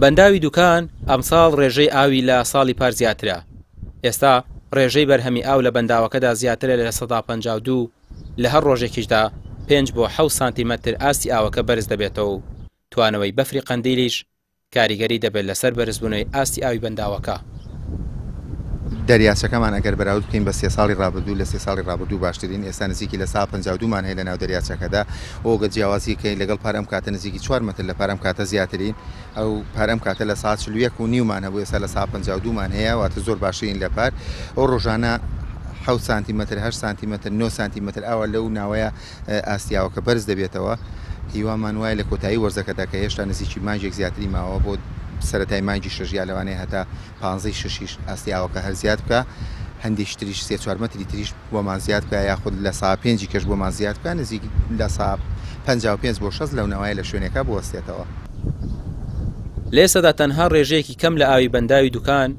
بەنداوی دوکان ئەمساڵ ڕێژەی ئاوی لە ساڵی پار زیاترە، ئێستا ڕێژەی بەرهەمی ئاو لە بەنداوەکەدا زیاترە لە 52% لە هەر ڕۆژێکیشدا پێنج بۆ حەوت سانتیمەتر ئاستی ئاوەکە بەرز دەبێتەوە و توانەوەی بەفری قەندیلیش کاریگەری دەبێت لەسەر بەرزبوونەوەی ئاستی ئاوی بەنداوەکە. دەریاچەکەمان ئەگەر بەراورد بکەین بە سێ ساڵی ڕابردوو، لە سێ ساڵی ڕابردوو باشترین، ئێستا نزیکی 52% مان هەیە لەناو دەریاچەکەدا و ئەگەر جیاوازی بکەین لەگەڵ پار ئەم کاتە نزیکی چوار مەتر لە پار ئەم کاتە زیاترین، ئەو پار ئەم کاتە 41.5 مان هەبوو ئێستا 52% مان هەیە، واتە زۆر باشترین لە پار. ئەو ڕۆژانە حەوت سانتیمەتر، هەشت سانتیمەتر، نۆ سانتیمەتر ئاوا لەو ناوەیە ئاستی ئاوەکە بەرز دەبێتەوە، هیوامان وایە لە کۆتایی وەرزەکەدا کە هێشتا نزیکی مانگێک زیاتری ماوە بۆ سەرەتای مانگی شەش یا لەوانەیە هەتا پانزەی شەشیش ئاستی ئاوەکە هەر زیاد بکا، هەندێکی تریش سێ چوار مەتری تریش بۆمان زیاد بکا یاخود 5%ی کەش بۆمان زیاد بکا نزیک 55% بۆ 60 لەو ناوەیە لە شوێنێکا بوەستێتەوە. لە ئێستادا تەنها ڕێژەیەکی کەم لە ئاوی بەنداوی دوکان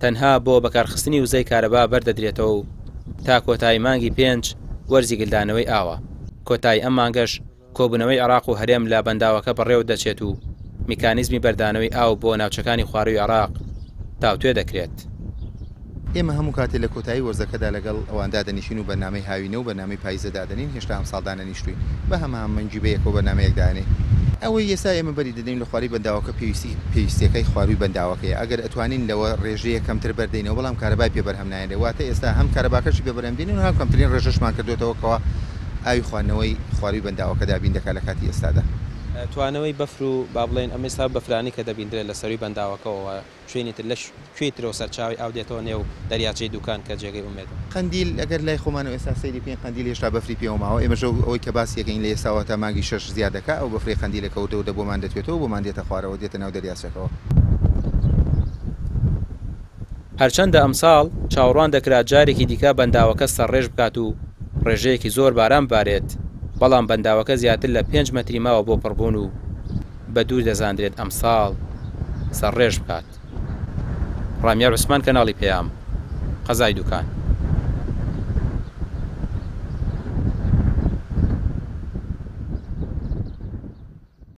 تەنها بۆ بەکارخستنی وزەی کارەبا بەردەدرێتەوە و تا کۆتایی مانگی پێنج وەرزی گلدانەوەی ئاوە، کۆتایی ئەم مانگەش کۆبوونەوەی عێراق و هەرێم لە بەنداوەکە بەڕێوە دەچێت و میکانیزمی بەردانەوەی ئاو بۆ ناوچەکانی خوارووی عێراق تاوتوێ دەکرێت. ئێمە هەموو کاتێ لە کۆتایی وەرزەکەدا لەگەڵ ئەوان دادەنیشین و بەرنامەی هاوینە و بەرنامەی پایزە دادەنێین، هێشتا ئەمساڵ دانەنیشتووین، بە هەماهەنگی بەیەکەوە بەرنامەیەک دانێین. ئەوەی ئێستا ئێمە بەری دەدەین لە خواری بەنداوەکە پێویستی پێویستیەکەی خوارووی بەنداوەکەیە، ئەگەر ئەتوانین لەوە ڕێژەیەک کەمتر بەردەینەوە بەڵام کارەبای پێ بەرهەم نایەنرێ، واتە ئێستا هەم کارەباکەشی پێ بەرهەم دێنین و هەم کەمترین ڕێژەشمان کردۆتەوە کەوا ئاوی خواردنەوەی خوارووی بەنداوەکە دابین دەکات لە کاتی ئێستادا. توانەوەی بەفر و با بڵێین ئەم ئێستا بەفرانەی کە دەبیندرێت لە سەرووی بەنداوەکەوە شوێنی تر لە کوێی ترەوە سەرچاوەی ئاو دێتەوە نێو دەریاچەی دوکان کە جێگەی ئومێدە؟ قەندیل ئەگەر لای خۆمانەوە ئێستا سەیری بکەین قەندیل هێشتا بەفری پێوە ماوە ئێمەش ئەوەی کە باسی ئەکەین لە ئێستاوە تا مانگی شەش زیاد دەکا ئەو بەفرەی قەندیلە کە وردە وردە بۆمان دەتوێتەوە بۆمان دێتە خوارەوە دێتە ناو دەریاچەکەوە. هەرچەندە ئەمساڵ چاوەڕوان دەکرا جارێکی دیکە بەنداوەکە سەرڕێژ بکات و ڕێژەیەکی زۆر باران ببارێت، بەڵام بەنداوەکە زیاتر لە پێنج مەتری ماوە بۆ پڕبوون و بە دوور دەزاندرێت ئەمساڵ سەرڕێژ بکات. ڕامیار عوسمان کەناڵی پەیام، قەزای دوکان.